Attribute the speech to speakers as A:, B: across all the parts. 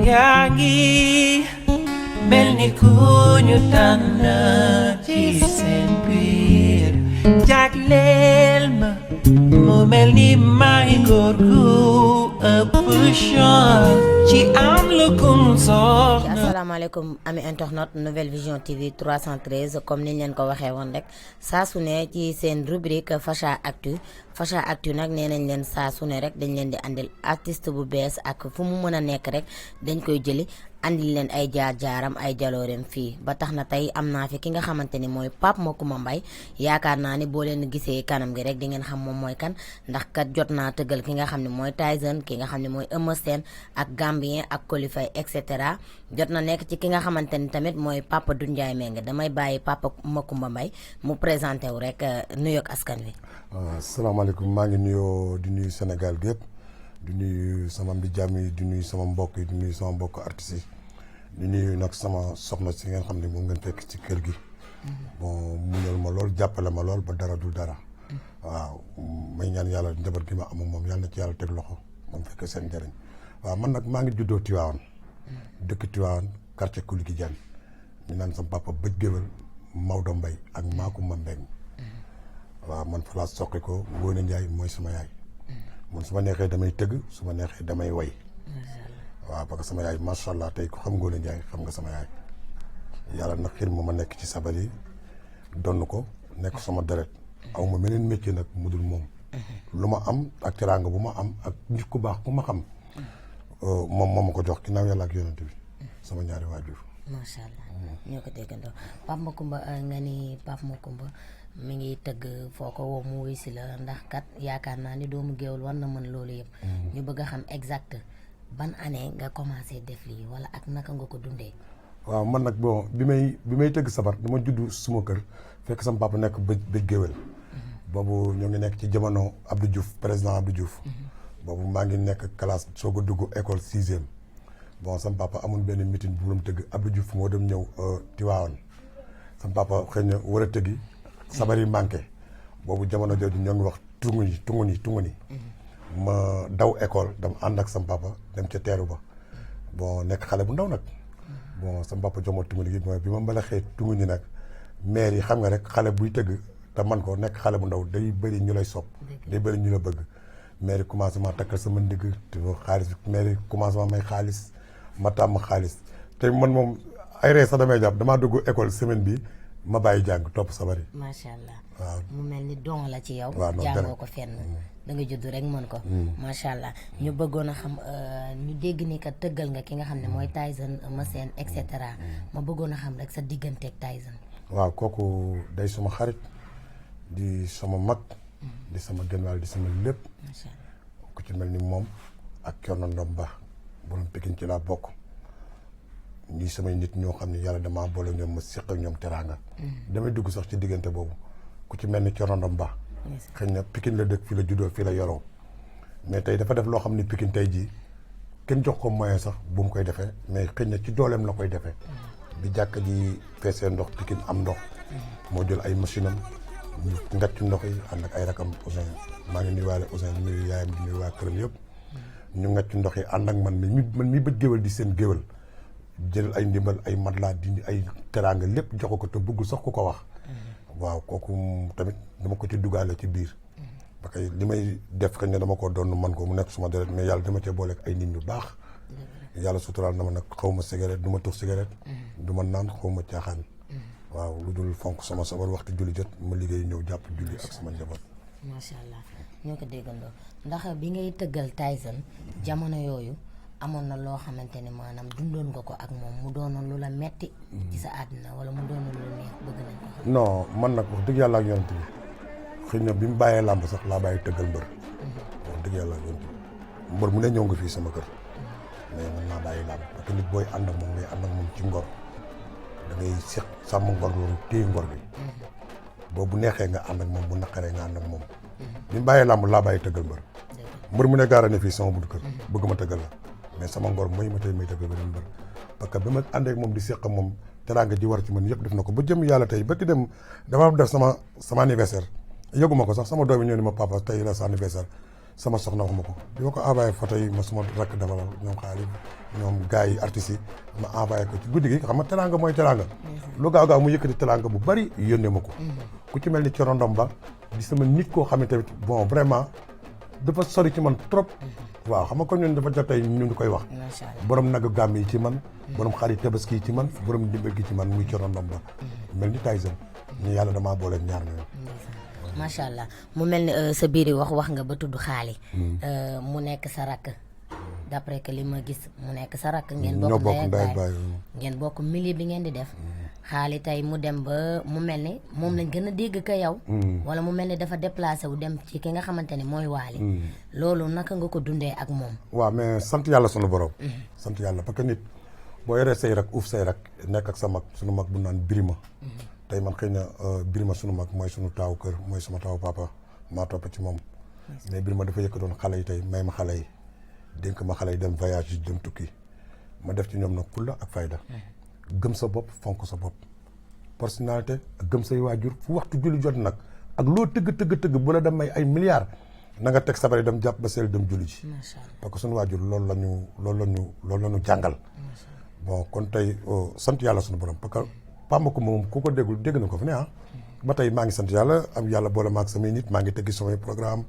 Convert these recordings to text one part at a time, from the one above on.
A: yaa ngi mel ni ku ñu tànn ci seen biir jagleel ma mu mel ni may góor gu ëpp chance ci am lu kum soxna.
B: asalaamaaleykum ami internet Nouvelle Vision TV 313 comme niñ leen ko waxee woon rek saa su ne ci seen rubrique Facha Actu nag nee nañ leen saa su ne rek dañ leen di andil artiste bu bees ak fu mu mën a nekk rek dañ koy jëli andil leen ay jaar-jaaram ay jalooreem fii ba tax na tey am naa fi ki nga xamante ni mooy Pape Macoumba Mbaye yaakaar naa ni boo leen gisee kanam gi rek di ngeen xam moom mooy kan ndax kat jot naa tëggal ki nga xam ne mooy Tyson ki nga xam ne mooy Eumeu Sène ak Gambien ak Colifay et cetera jot na nekk ci ki nga xamante ni tamit mooy Papa Doudou Ndiaye Mbengue damay bàyyi Pape Macoumba Mbaye mu présenté wu rek nuyoog askan wi.
C: asalaamaaleykum maa ngi nuyoo di nuyu Sénégal gépp di nuyu sama mbi jàmm yi di nuyu sama mbokk yi di nuyu sama mbokk artistes yi di nuyu nag sama soxna si ngeen xam ne moom ngeen fekk ci kër gi. bon muñal ma lool jàppale ma lool ba dara du dara. waaw may ñaan yàlla njaboot gi ma am moom yàlla na ci yàlla teg loxo moom fekk seen njëriñ waaw man nag maa ngi juddoo Tivaouane dëkk Tivaouane quartier Kouliky Diagne ñu naan sama papa bëj géwél Maodo Mbaye ak Macoumba Mbengue waaw man fa laa soqi ko Ngoné Ndiaye mooy sama yaay man su ma neexee damay tëgg su ma neexee damay way waaw parce que sama yaay macha allah tey ku xam Ngoné Ndiaye xam nga sama yaay yàlla nag xir ma nekk ci sabar yi donn ko nekk sama deret aw ma meneen métier nag mu dul moom lu ma am ak teraanga bu ma am ak nit ku baax ku ma xam moom moo ma ko jox ginnaaw yàlla ak yonent bi sama ñaari waajur.
B: macha allah ñoo ko déggandoo Pape Macoumba nga ni Pape Macoumba mi ngi tëgg foo ko woo mu wuy si la ndax kat yaakaar naa ni doomu géewul war na mën loolu yëpp. ñu bëgg a xam exact ban année nga commencé def lii wala ak naka nga ko dundee.
C: waaw man nag bon bi may tëgg sabar dama juddu suma kër fekk sama papa nekk bëj géwél boobu ñoo ngi nekk ci jamono Abdou Diouf président Abdou Diouf. boobu maa ngi nekk classe soog a dugg école 6e bon sama papa amul benn meeting bu mu tëgg Abdou Diouf moo dem ñëw Tivaouane sama papa xëy na war a tëggi sabar yi manqué boobu jamono jooju ñoo ngi wax tungu ni ma daw école dama ànd ak sama papa dem ca teeru ba bon nekk xale bu ndaw nag bon sama papa jox ma tungu ni mooy bi ma mbalaxee tungu ni nag maire yi xam nga rek xale buy tëgg te man ko nekk xale bu ndaw day bëri ñu lay sopp day bëri ñu la bëgg maire yi commencé ma takkal sama ndigg te xaalis maire yi commencé ma may xaalis ma tàmm xaalis te man moom ay ree sax damay jàpp damaa dugg école semaine bi ma bàyyi jàng topp sabari.
B: macha allah
C: waaw
B: mu mel ni don la ci yow.
C: waaw
B: jàngoo ko fenn. da nga judd rek mën ko. macha allah ñu bëggoon a xam ñu dégg ni ka tëggal nga ki nga xam ne mooy Tyson Eumeu Sène et cetera ma bëggoon a xam rek sa digganteeg Tyson.
C: waaw kooku day suma xarit di sama mag. di sama genwaal di sama lépp.
B: macha allah
C: ku ci mel ni moom ak Thierno Ndom Ba borom Pikine ci laa bokk. ñii samay nit ñoo xam ne yàlla damaa boole ñoom ma seq ak ñoom teraanga. damay dugg sax ci diggante boobu ku ci mel ni Thierno Ndom Ba. xëy na Pikine la dëkk fii la juddoo fii la yoroo mais tey dafa def loo xam ne Pikine tey jii kenn jox ko moyen sax bu mu koy defee mais xëy na ci dooleem la koy defee. bi jàkka ji feesee ndox Pikine am ndox. moo jël ay machine am ñu ngacc ndox yi ànd ak ay rakam Ousin maa ngi nuyuwaale Ousin di nuyu yaayam di nuyu waa këram yëpp. ñu ngacc ndox yi ànd ak man mi bëgg géwél di seen géwél jël ay ndimbal ay matelas dindi ay teraanga lépp jox ko te bëgg sax ku ko wax. waaw kooku tamit dama ko ci dugaale ci biir. parce que li may def xëy na dama ko doon man ko mu nekk suma deret mais yàlla dama cee booleeg ay nit ñu baax. yàlla suturaal na ma nag xaw ma cigarette du ma tux cigarette. du ma naan xaw ma caaxaan. waaw lu dul fonk sama sabar waxtu julli jot ma liggéey ñëw jàpp julli ak sama njaboot.
B: macha allah ñoo ko déggandoo ndax bi ngay tëggal Tyson jamono yooyu. amoon na loo xamante ne maanaam dundoon nga ko ak moom mu doonoon lu la metti ci sa àddina wala mu doonoon lu neex bëgg nañ ko xam.
C: non man nag wax dëgg yàlla ak yonent bi xëy na bi mu bàyyee làmb sax laa bàyyi tëggal mbër. wax dëgg yàlla ak yonent bi mbër mu ne ñëw nga fii sama kër. mais man naa bàyyi làmb parce que nit booy ànd ak moom ngay ànd ak moom ci ngor da ngay seq sàmm ngor loolu téye ngor bi. boobu bu neexee nga ànd ak moom bu naqaree nga ànd ak moom. bi mu bàyyee làmb laa bàyyi tëggal mbër. mbër mu ne gaara ne fii sama buntu kër bëgg ma tëggal la mais sama ngor mooy ma tey may tëggal beneen mbër parce que bi ma àndee ak moom di seq moom teraanga ji war ci man yëpp def na ko ba jëm yàlla tey ba ki dem dama def sama anniversaire yëguma ko sax sama doom yi ñëw ni ma papa tey la sa anniversaire sama soxna wax ma ko bi ma ko envoyé photo yi ma suma rakk dafa la ñoom xaalis ñoom gars yi artistes yi ma envoyé ko ci guddi gi xam nga teraanga mooy teraanga lu gaaw gaaw mu yëkkati teraanga bu bari yónnee ma ko ku ci mel ni Coro Ndomba di sama nit koo xam ne tamit bon vraiment dafa sori ci man trop waaw xam nga kon ñun dafa jot tey ñu di koy wax borom nagu gàmm yi ci man borom xar yi tabaski yi ci man borom ndimbal gi ci man muy Coro Ndomba mel ni Tyson ñu yàlla damaa boole ñaar ñooñu
B: macha allah mu mel ni sa biir wax nga ba tudd xaali mu nekk sa rakk d'après que li ma gis mu nekk sa rakk ngeen bokk ndey ak baay ngeen bokk milieu bi ngeen di def xaali tey mu dem ba mu mel ni moom lañ gën a dégg ka yow wala mu mel ni dafa déplacé wu dem ci ki nga xamante ni mooy Waly loolu naka nga ko dundee ak moom
C: waaw mais sant yàlla sunu borom sant yàlla parce que nit boo yoree say rak uuf say rak nekk ak sa mag sunu mag bu naan Birima tey man xëy na Birima sunu mag mooy sunu taawu kër mooy sama taawu papa maa topp ci moom mais Birima dafa yëkkatoon xale yi tey may ma xale yi dénk ma xale yi dem voyage yi dem tukki ma def ci ñoom nag fulla ak fayda gëm sa bopp fonk sa bopp personnalité ak gëm say waajur fu waxtu julli jot nag ak loo tëgg bu la dem may ay milliards na nga teg sabari dem jàpp ba seel dem julli ji parce que suñu waajur loolu la ñu jàngal bon kon tey sant yàlla suñu borom parce que Pamba Coumba moom ku ko déggul dégg na ko fi ne ba tey maa ngi sant yàlla am yàlla boole maag samay nit maa ngi tëggi samay programme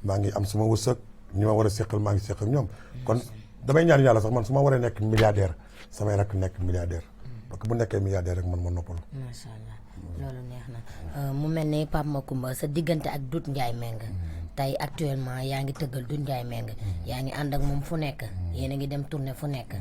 C: maa ngi am sama wërsëg ñi ma war a seqal maa ngi seqal ñoom kon damay ñaan yàlla sax man su ma waree nekk milliardaire samay rakk nekk milliardaire parce que bu nekkee milliardaire rek man ma noppalu.
B: macha allah loolu neex na mu mel ni Pamba Coumba sa diggante ak Doudou Ndiaye Mbengue tey actuellement yaa ngi tëggal Doudou Ndiaye Mbengue yaa ngi ànd ak moom fu nekk yéen a ngi dem tournée fu nekk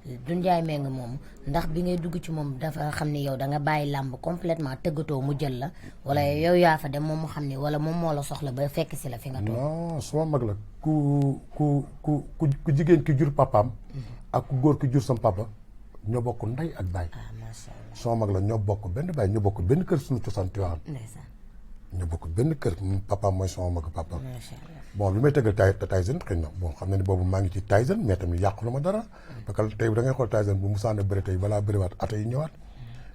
B: Doudou Ndiaye Mbengue moom ndax bi ngay dugg ci moom dafa xam ni yow da nga bàyyi làmb complètement tëggatoo mu jël la wala yow yaa fa dem moom mu xam ni wala moom moo la soxla ba fekk si la fi nga toog.
C: non suma mag la ku jigéen ki jur papaam ak ku góor ki jur sam papa ñoo bokk ndey ak baay.
B: macha allah
C: suma mag la ñoo bokk benn baay ñoo bokk benn kër suñu cosaan Tiwaawan ñoo bokk benn kër papaam mooy sama mag papa. bon bi may tëggal Tyson xëy na bon xam na ni boobu maa ngi ci Tyson mais tamit yàqulu ma dara parce que tey da ngay xool Tyson bu musaana bëri tey balaa bëriwaat ata yi ñëwaat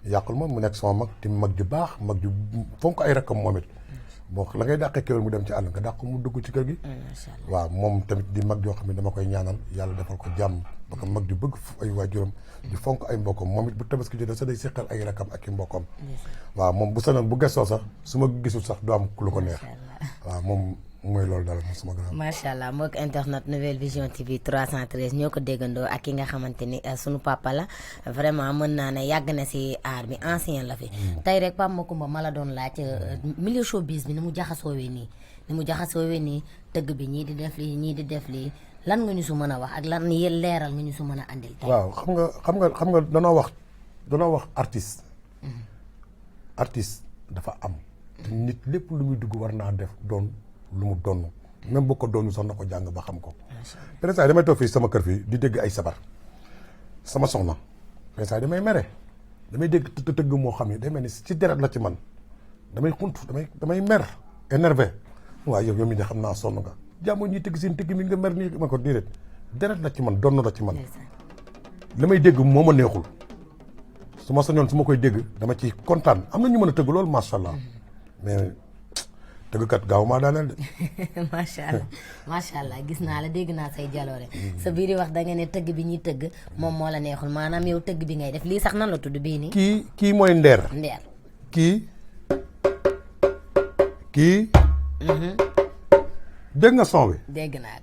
C: yàqul ma mu nekk sama mag te mag ju baax mag ju fonk ay rakkam moom it bon la ngay dàqee kéwél mu dem ci àll nga dàq mu dugg ci kër gi waaw moom tamit di mag joo xam ne dama koy ñaanal yàlla defal ko jàmm parce que mag ju bëgg ay waajuram di fonk ay mbokkam moom it bu tabaski jotee sax day seqal ay rakkam ak i mbokkam waaw moom bu sañoon bu gëstoo sax su ma gisul sax du am lu ko neex waaw moom mooy loolu daal sama grand.
B: macha allah mbokk internet Nouvelle Vision TV 313 ñoo ko déggandoo ak ki nga xamante ni sunu papa la vraiment mën naa ne yàgg na si art bi ancien la fi. tey rek Pamba Coumba ma la doon laaj milieu showbiz bi ni mu jaxasoowee nii tëgg bi ñii di def lii ñii di def lii lan nga ñu su mën a wax ak lan leeral nga ñu su mën a andil. tey
C: waaw xam nga danoo wax artiste. artiste dafa am. te nit lépp lu muy dugg war naa def doon. lu mu donn même boo ko doonu sax na ko jàng ba xam ko président damay toog fii sama kër fii di dégg ay sabar sama soxna président damay mere damay dégg tëgg moo xam ne day mel ni ci deret la ci man damay xunt damay mer énervé waaye yow mi de xam naa sonn nga jàmmoo ñuy tëgg seen tëgg mi nga mer nii ma ko déedéet deret la ci man donn la ci man la may dégg moo ma neexul su ma sañoon su ma koy dégg dama ci kontaan am na ñu mën a tëgg loolu macha allah mais tëggkat gaaw maa daaneel de.
B: macha allah gis naa la dégg naa say jaloore sa biir wax da nga ne tëgg bi ñuy tëgg moom moo la neexul maanaam yow tëgg bi ngay def lii sax nan la tudd bii nii.
C: kii mooy ndeer. kii. dégg nga son bi.
B: dégg naa.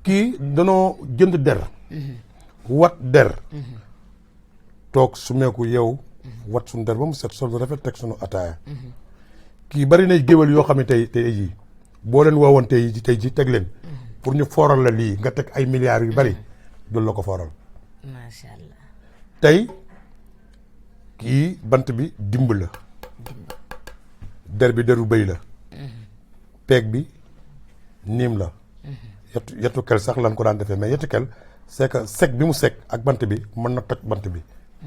C: kii danoo jënd der. wat der. toog sumeeku yow. wat suñu der ba mu set sol bu rafet teg suñu ataaya kii bari na géwél yoo xam ne tey jii boo leen woowoon tey ji teg leen pour ñu fooral la lii nga teg ay milliards yu bari dul la ko fooral
B: macha allah
C: tey kii bant bi dimb la der bi deru bëy la peeg bi niim la yettu kel sax lan ko daan defee mais yettu kel c'est que sec bi mu sec ak bant bi mën na toj bant bi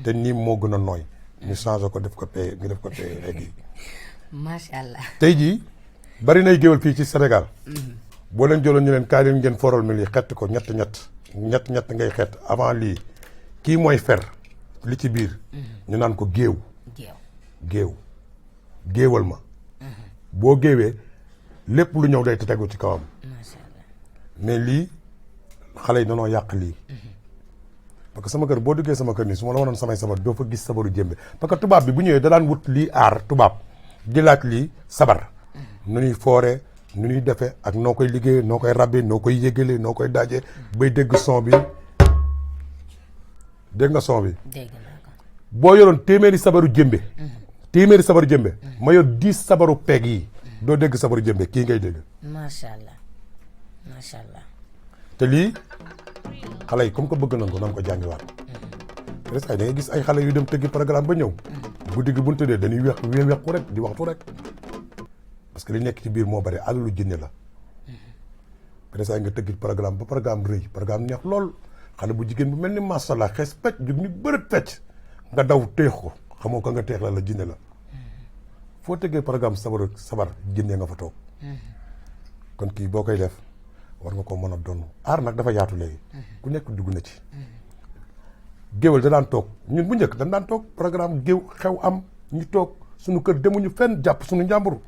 C: te niim moo gën a nooy ñu changé ko def ko pay ñu def ko pay léegi.
B: macha allah.
C: tey jii bari nay géwél fii ci Sénégal. boo leen jëloon ñu leen kaay leen ngeen foral mi lii xett ko ñett ngay xett avant lii kii mooy fer li ci biir. ñu naan ko géewal ma. boo géewee lépp lu ñëw day tegu ci kawam.
B: macha allah.
C: mais lii xale yi danoo yàq lii. parce que sama kër boo duggee sama kër nii su ma la wanoon samay sabar doo fa gis sabaru jëmbe parce que tubaab bi bu ñëwee da daan wut lii aar tubaab di laaj lii sabar. nu ñuy fooree nu ñuy defee ak noo koy liggéeyee noo koy rabbee noo koy yëgalee noo koy daajee bay dégg son bi dégg nga son bi.
B: dégg naa ko.
C: boo yoroon téeméeri sabaru jëmbe. téeméeri sabaru jëmbe. ma yor 10 sabaru peeg yi. doo dégg sabaru jëmbe kii ngay dégg.
B: macha allah macha allah.
C: te lii xale yi comme que bëgg nañ ko nan ko jàngiwaat. presque da ngay gis ay xale yu dem tëggi programme ba ñëw. guddi gi bu ñu tëddee dañuy wequ rek di waxtu rek. parce que li nekk ci biir moo bari alalu jinne la. presque nga tëggi programme ba programme rëy programme neex lool xale bu jigéen bu mel ni macha allah xees pecc jug ni bërët pecc nga daw teex ko xamoo ko nga teex la jinne la. foo tëggee programme sabar jinne nga fa toog. kon kii boo koy def war nga ko mën a doon aar nag dafa yaatu léegi. ku nekk dugg na ci. géwél da daan toog ñun bu njëkk dañ daan toog programme géew xew am ñu toog suñu kër demuñu fenn jàpp suñu njàmbur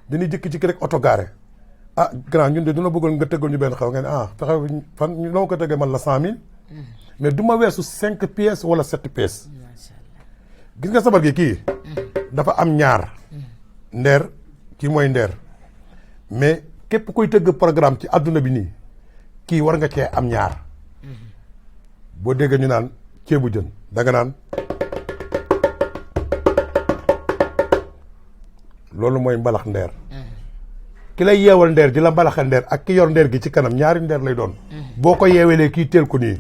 C: dañuy jékki-jékki rek oto garé ah grand ñun de dina bëggoon nga tëggal ñu benn xew nga ne ah fexe fan ñu noo ko tëggee man la 100 000 mais du ma weesu 5 pièces wala 7 pièces.
B: macha allah.
C: gis nga sabar gi kii dafa am ñaar ndeer kii mooy ndeer mais képp koy tëgg programme ci àdduna bi nii kii war nga cee am ñaar boo déggee ñu naan ceebu jën danga naan loolu mooy mbalax ndeer ki lay yeewal ndeer di la mbalaxa ndeer ak ki yor ndeer gi ci kanam ñaari ndeer lay doon boo ko yeewelee kii teel ko nii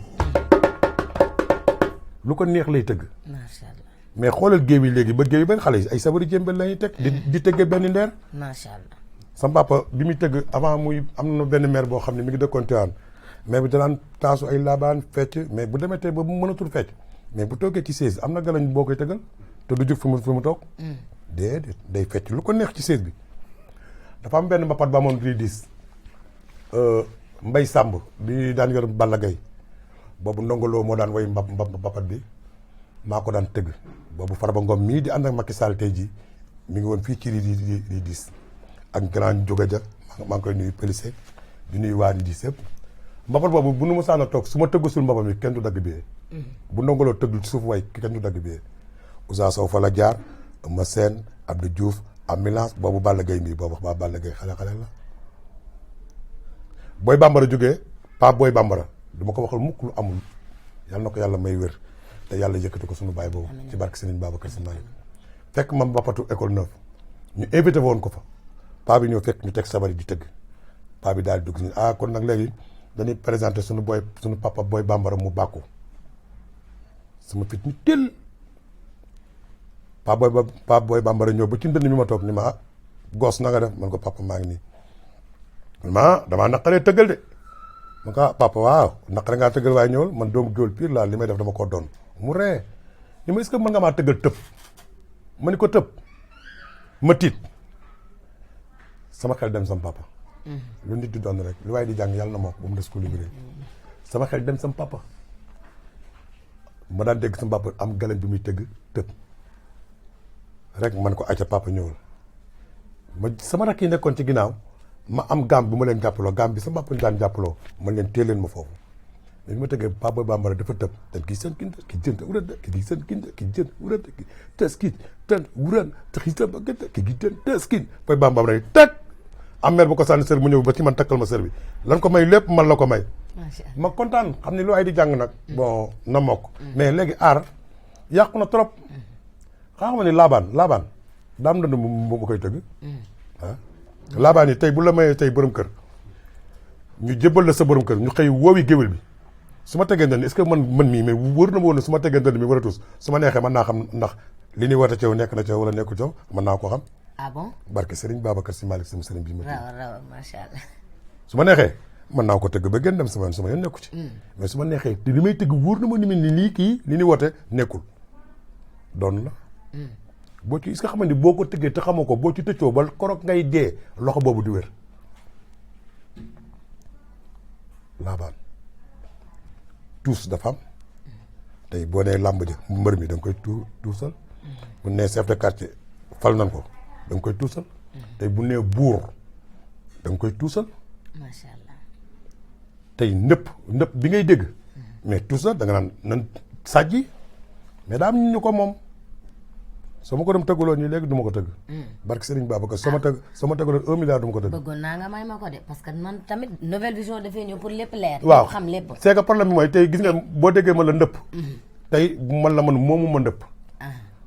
C: lu ko neex lay tëgg.
B: macha allah.
C: mais xoolal géew yi léegi ba géew yi ba xale yi ay sabari jëmbe la ñuy teg di tëggee benn ndeer.
B: macha allah.
C: sama papa bi muy tëgg avant muy am na benn maire boo xam ne mi ngi dëkkoon Tivaouane mais bi danaan taasu ay laabaan fecc mais bu demee tey ba mu mënatul fecc mais bu toogee ci seize am na galañ boo koy tëggal te du jóg fi mu toog. déedéet day fecc lu ko neex ci seize bi. dafa am benn mbapat ba amoon rii 10 Mbay Sàmb bi daan yor Balla Gaye boobu ndongoloo moo daan woy mbapat bi maa ko daan tëgg boobu Farba Ngom mii di ànd ak Macky Sall tey jii mi ngi woon fii ci rii 10 ak grand jóga ja maa ngi koy nuyu Pelissé di nuyu waa rii 10 yëpp mbapat boobu bu nu ma saan a toog su ma tëggasul mbapat mi kenn du dagg biyee bu ndongoloo tëggul ci suuf way kenn du dagg biyee Ousa Sow fa la jaar Ma Sène Abdou Diouf ambulance boobu Balla Gaye mii boobu ba Balla Gaye xale la Boy Bambara jógee pa Boy Bambara du ma ko waxal mukk lu amul yàlla na ko yàlla may wér te yàlla yëkkati ko suñu baay boobu ci barke Serigne Babacar Sy Malick fekk ma mbappatu école 9 ñu invité woon ko fa pa bi ñëw fekk ñu teg sabari di tëgg pa bi daal di dugg si kon nag léegi dañuy présenté suñu papa Boy Bambara mu bàkku sama fit ni tël pa Boy Bambara ñëw ba ci ndënd mi ma toog ni ma goos na nga def man ko papa maa ngi nii damaa naqaree tëggal de man ko papa waaw naqare ngaa tëggal waaye ñëwal man doomu géwél pire laa li may def dama ko doon mu ree ni ma est-ce que mën nga maa tëggal tëb ma ni ko tëb ma tiit sama xel dem sama papa lu nit di doon rek lu waaye di jàng yàlla na moo ko ba mu des ko libéré sama xel dem sama papa ma daan dégg sama papa am galen bi muy tëgg tëb rek man ko acca papa ñëwal ma sama rakk yi nekkoon ci ginnaaw ma am gaam bu ma leen jàppaloo gaam bi sama papa daan jàppaloo man leen téye leen ma foofu mais bi ma tëggee Pa Boy Bambara dafa tëb te kii seen kinda ki jënd wuran ki seen kinda ki jënd wuran ki teskin ten wuran te kii seen bagante ki jënd teskin Boy Bambara teg am mère bu ko sànni sër mu ñëw ba ci man takkal ma sër bi lan ko may lépp man la ko may ma kontaan xam ne lu ay di jàng nag bon na mokk mais léegi aar yàqu na trop xam nga ni laabaan daam dënd mu koy tëgg laabaan yi tey bu la mayee tey borom kër ñu jébbal la sa borom kër ñu xëy woowi géwél bi su ma tegee ndënd est-ce que man mii mais wóor na ma woon ne su ma tegee ndënd mi war a tuus su ma neexee mën naa xam ndax li ñuy woote caw nekk na caw wala nekkul caw mën naa ko xam.
B: ah bon.
C: barke Serigne Babacar Sy Malick sama Serigne bi ma.
B: raw macha allah.
C: su ma neexee mën naa ko tëgg ba gën dem sama yoon nekku ci. mais su ma neexee te li may tëgg wóor na ma ni lii kii li ñuy woote nekkul doon la. boo ci est-ce que xam nga ni boo ko tëggee te xamoo ko boo ci tëccoo ba korog ngay dee loxo boobu di wér laabaan tuus dafa am tey boo nee làmb ja mbër mi da nga koy tuusal bu nee chef de quartier fal nan ko da nga koy tuusal tey bu nee buur da nga koy tuusal.
B: macha allah.
C: tey ndëpp bi ngay dégg. mais tuusal da nga naan nan sàjji mais daa am ñu ko moom. soo ma ko dem tëggaloo nii léegi du ma ko tëgg. barke Serigne Babacar soo ma tëggaloon 1 milliard du ma ko tëgg.
B: bëggoon naa nga may ma ko de parce que man tamit Nouvelle Vision dafay ñëw pour lépp leer.
C: waaw
B: xam lépp.
C: c'est que problème bi mooy tey gis nga boo déggee ma la ndëpp. tey man moomu ma ndëpp.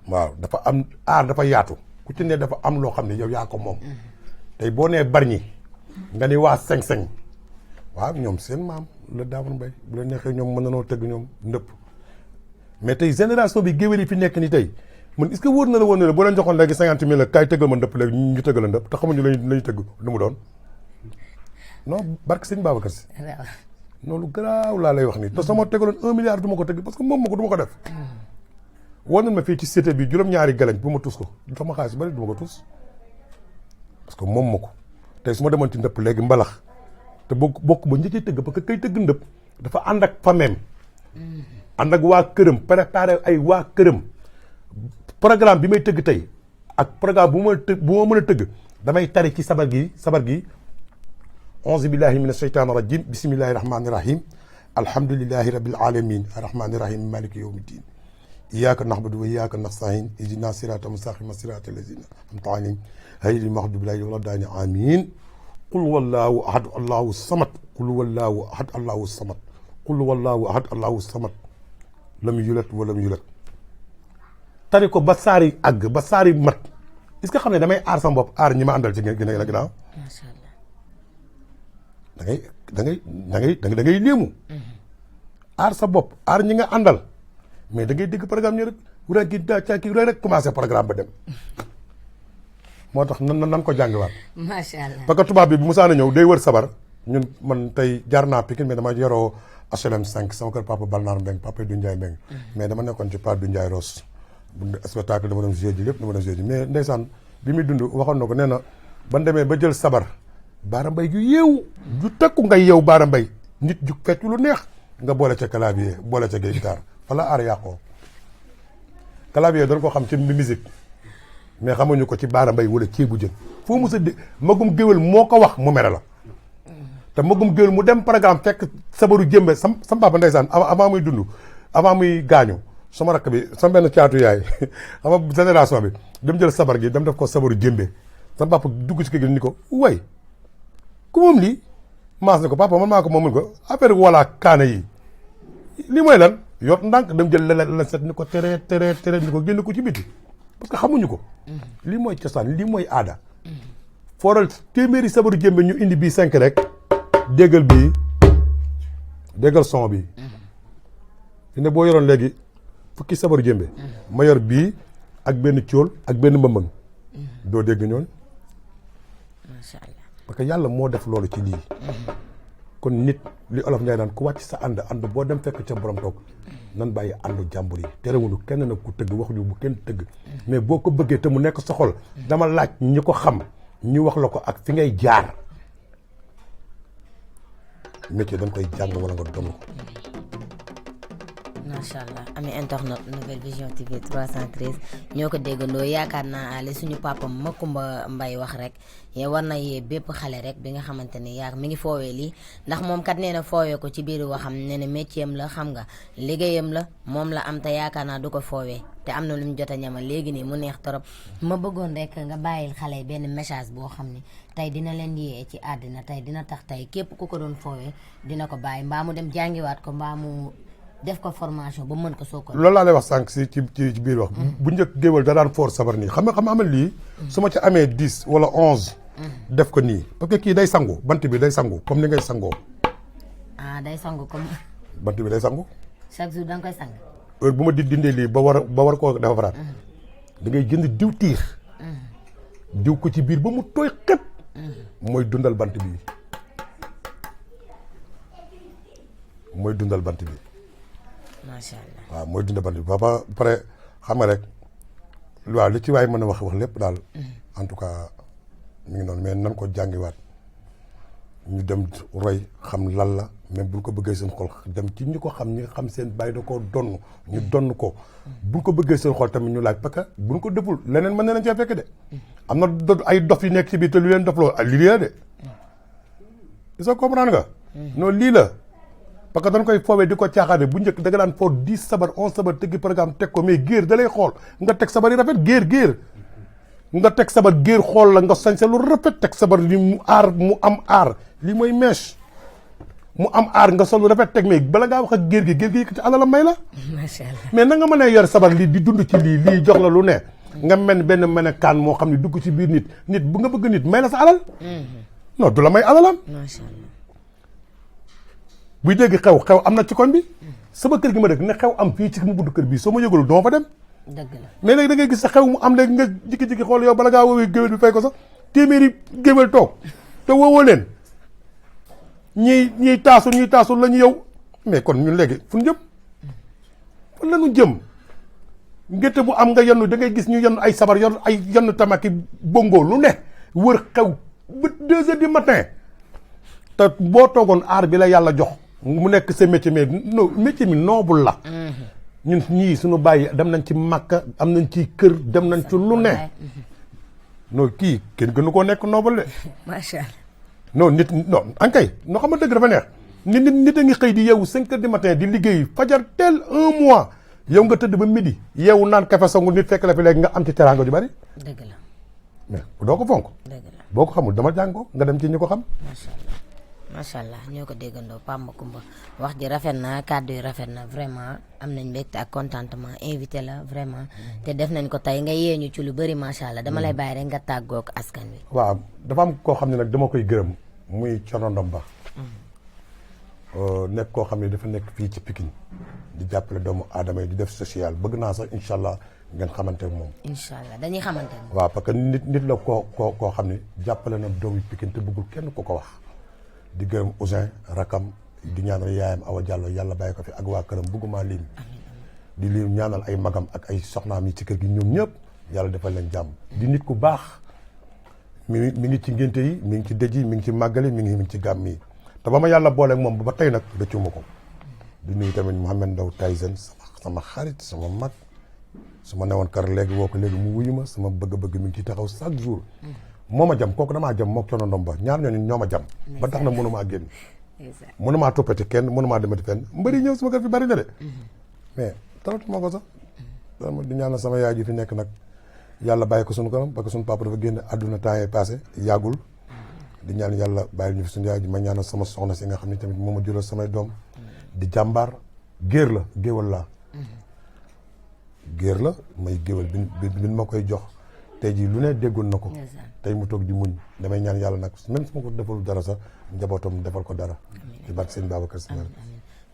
C: waaw dafa am aar dafa yaatu. ku ci ne dafa am loo xam ne yow yaa ko moom. tey boo nee Bargny nga ni waa Seng-Seng waaw ñoom seen maam la Daawar Mbay bu la neexee ñoom mën nanoo tëgg ñoom ndëpp mais tey génération bi géwél yi fi nekk ni tey. man est-ce que wóor na la boo leen joxoon léegi 50 000 la kaay tëggal ma ndëpp léegi ñu tëggal la ndëpp te xamuñu lañu tëgg lu mu doon non barke sëñ Babacar Si non lu garaaw laa lay wax nii te sama tëggaloon 1 milliard du ma ko tëgg parce que moom ma ko du ma ko def woon nañ ma fii ci cité bi juróom-ñaari galañ bu ma tus ko sama xaalis bari du ma ko tus parce que moom ma ko tey su ma demoon ci ndëpp léegi mbalax te bokk ba njëkkee tëgg parce que kay tëgg ndëpp dafa ànd ak fameem ànd ak waa këram préparé ay waa këram programme bi may tëgg tey ak programme bu ma mën a tëgg damay tari ci sabar gi auzu billahi min asheytaan rajim bismillahi rahmani rahim alhamdulillahi rabbil alamin arrahmani rahim maliki yawmi ddin iyyaka na'budu wa iyyaka nasta'in ihdina sirata mustaqima sirata allazina an'amta alayhim ghayril maghdubi alayhim wala ddaalliin amin qul wallahu ahad allahu samad qul wallahu ahad allahu samad qul wallahu ahad allahu samad lam yulad wa lam yulad tari ko ba saari àgg ba saari mat est-ce que xam ne damay aar sama bopp aar ñi ma àndal ci ginnaaw ginnaaw.
B: macha allah.
C: da ngay léemu. aar sa bopp aar ñi nga àndal mais da ngay dégg programme ñu rek wura gi daa caa kii rek commencé programme ba dem moo tax nan ko jàngiwaat.
B: macha allah
C: parce que tubaab bi bu Musaana ñëw day wër sabar ñun man tey jaar naa Pikine mais dama yoroo HLM 5 sama kër papa Balnar Mbeng papa du Ndiaye Mbeng mais dama nekkoon ci Pape du Ndiaye Ross. bu spectacle dama doon joué ji lépp dama doon joué ji mais ndeysaan bi muy dund waxoon na ko nee na ban demee ba jël sabar Baara Mbay ju yeewu ju takku ngay yeew Baara Mbay nit ju fecc lu neex nga boole ca clavier boole ca guitare fa la aar yàqoo clavier doon ko xam ci musique mais xamuñu ko ci Baara Mbay wala ceebu jën foo mos a dé magum géwél moo ko wax mu mere la te magum géwél mu dem programme fekk sabaru jëmbe sam papa ndeysaan avant muy dund avant muy gaañu sama rakk bi sama benn caatu yaay xam nga génération bi dem jël sabar gi dem def ko sabaru jëmbe sama papa dugg ci kër gi ni ko way ku moom lii maas ne ko papa man maa ko moomul ko affaire wala kaana yi lii mooy lan yor ndànk dem jël la set ni ko tere ni ko génn ko ci biti parce que xamuñu ko lii mooy cosaan lii mooy aada fooral téeméeri sabaru jëmbe ñu indi bii 5 rek déggal son bi fi ne boo yoroon léegi fukki sabaru jëmbe ma yor bii ak benn cóol ak benn mbëmbëng doo dégg ñooñ
B: macha allah
C: parce que yàlla moo def loolu ci lii kon nit li olof Njaay daan ku wàcc sa ànd boo dem fekk ca borom toog nan bàyyi àndu jàmbur yi terewuñu kenn nag ku tëgg waxuñu bu kenn tëgg mais boo ko bëggee te mu nekk sa xol dama laaj ñi ko xam ñu wax la ko ak fi ngay jaar métier dañ koy jàng wala nga doon ko.
B: macha allah ami internet Nouvelle Vision TV 313 ñoo ko déggandoo yaakaar naa ali suñu papa Makumba Mbay wax rek war na yee bépp xale rek bi nga xamante ni yaa mi ngi foowee lii ndax moom kat nee na foowee ko ci biir waxam nee na métier am la xam nga liggéeyam la moom la am te yaakaar naa du ko foowee te am na lu mu jot a ñamal léegi nii mu neex torop ma bëggoon rek nga bàyyil xale yi benn message boo xam ni tey dina leen yee ci àddina tey dina tax tey képp ku ko doon foowee dina ko bàyyi mbaa mu dem jàngiwaat ko mbaa mu def ko formation ba mën ko soo ko.
C: loolu laa lay wax sànq si ci biir wax. bu njëkk géwél da daan foor sabar nii xam nga lii. su ma ci amee 10 wala 11. def ko nii parce que kii day sangu bant bi day sangu comme ni ngay sangoo.
B: ah day sangu comme.
C: bant bi day sangu.
B: chaque jour da nga koy sang.
C: heure bu ma dindee lii ba war koo defaraat. da ngay jënd diw tiir. diw ko ci biir ba mu tooy xëpp. mooy dundal bant bi
B: macha allah
C: waaw mooy dundal bant bi ba pare xam nga rek waaw li ci waay mën a wax lépp daal. en tout cas mi ngi noonu mais nan ko jàngiwaat ñu dem roy xam lan la même buñ ko bëggee seen xol dem ci ñi ko xam ñi nga xam seen bàyyi da koo donn ñu donn ko buñ ko bëggee seen xol tamit ñu laaj parce que buñ ko deful leneen mën na leen cee fekk de am na ay dof yi nekk ci biir te lu leen dof loo li la de soo comprendre nga. non lii la parce que dañ koy foowee di ko caaxaane bu njëkk da nga daan foo 10 sabar 11 sabar tëggi programme teg ko mais géer da lay xool nga teg sabar yi rafet géer nga teg sabar géer xool la nga sañse lu rafet teg sabar li mu aar mu am aar lii mooy mèche mu am aar nga sol lu rafet teg mais bala ngaa wax ak géer gi yëkkati alal la may la.
B: macha allah
C: mais na nga mën a yor sabar lii di dund ci lii jox la lu ne. nga benn mën a kaan moo xam ne dugg ci biir nit bu nga bëgg nit may la sa alal. non du la may alalam.
B: macha allah.
C: buy dégg xew am na ci koñ bi. sama kër gi ma dëkk ne xew am fii ci mu budd kër bii soo ma yëgalul doo fa dem.
B: dëgg la
C: mais léegi da ngay gis sa xew mu am léegi nga jikki-jikki xool yow bala ngaa woowee géwél bi fay ko sax téeméeri géwél toog te woowoo leen ñiy taasul la ñu yow mais kon ñun léegi fu ñu jëm fan la ñu jëm ngénte bu am nga yenn da ngay gis ñu yenn ay sabar yenn tamaki bongo lu ne wër xew ba 2 heures du matin te boo toogoon aar bi la yàlla jox mu nekk sa métier mais non métier mi noble la. ñun ñii suñu bàyyi dem nañ ci Makka am nañ ci kër dem nañ ci lu ne. non kii kenn gënu koo nekk noble de.
B: macha allah.
C: non nit non ankay noo xam nga dëgg dafa neex nit a ngi xëy di yeewu 5 heures du matin di liggéey fajar teel 1 mois yow nga tëdd ba midi yeewu naan kafe sangu nit fekk la fi léegi nga am ci teraanga ju bari.
B: dëgg la.
C: mais doo ko fonk.
B: dëgg la
C: boo ko xamul dama jàng ko nga dem ci ñu ko xam.
B: macha allah ñoo ko déggandoo Pape Macoumba wax ji rafet na kàddu yi rafet na vraiment am nañ mbégte ak contentement invité la vraiment te def nañ ko tey nga yeeñu ci lu bëri macha allah dama lay bàyyi rek nga tàggoo ak askan wi.
C: waaw dafa am koo xam ne nag dama koy gërëm muy Thierno Ndomba. nekk koo xam ne dafa nekk fii ci Pikine di jàppale doomu aadama yi di def social bëgg naa sax incha allah ngeen xamante ak moom.
B: incha allah dañuy xamante ne.
C: waaw parce que nit la koo xam ne jàppale na doomu Pikine te bëggul kenn ku ko wax. di gërëm Ousin rakam di ñaanal yaayam Awa Diallo yàlla bàyyi ko fi ak waa këram bëgguma lim di lim ñaanal ay magam ak ay soxnaam yi ci kër gi ñoom ñëpp yàlla defal leen jàmm di nit ku baax mi ngi ci ngénte yi mi ngi ci dëj yi mi ngi ci màggali mi ngi ci gàmm yi te ba ma yàlla booleeg moom ba tey nag rëccuma ko di nuyu tamit Mouhamed Ndaw Tyson sama xarit sama mag su ma newoon kar léegi woo ko léegi mu wuyu ma sama bëgg-bëgg mi ngi ciy taxaw chaque jour moo ma jam kooku damaa jam mook Thierno Ndomba ñaar ñooñu ñoo ma jam ba tax na mënumaa génn mënumaa toppati kenn mënumaa demati fenn mbëri ñëw sama kër fi bari na de mais taratuma ko sax dama di ñaanal sama yaay ji fi nekk nag yàlla bàyyi ko suñu kanam parce que suñu papa dafa génn àdduna temps yii passé yàggul di ñaan yàlla bàyyi ñu fi suñu yaay ji ma ñaanal sama soxna si nga xam ne tamit moo ma jural samay doom di jàmbaar géer la géwal laa géer la may géwal bi ma koy jox tey jii lu ne déggoon na ko tey mu toog di muñ damay ñaan yàlla nag même su ma ko defalul dara sax njabootam defal ko dara ci barke sëñ Babacar Sy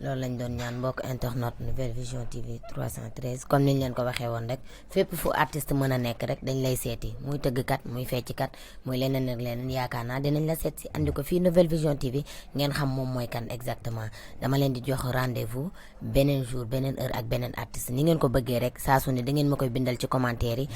B: loolu lañ doon ñaan mbokk internet Nouvelle Vision TV 313 comme niñ leen ko waxee woon rek fépp fu artiste mën a nekk rek dañ lay seeti muy tëggkat muy fecckat muy leneen ak leneen yaakaar naa dinañ la seet si andi ko fii Nouvelle Vision TV ngeen xam moom mooy kan exactement dama leen di jox rendez-vous beneen jour beneen heure ak beneen artiste ni ngeen ko bëggee rek saa su ne da ngeen ma koy bindal ci commentaire yi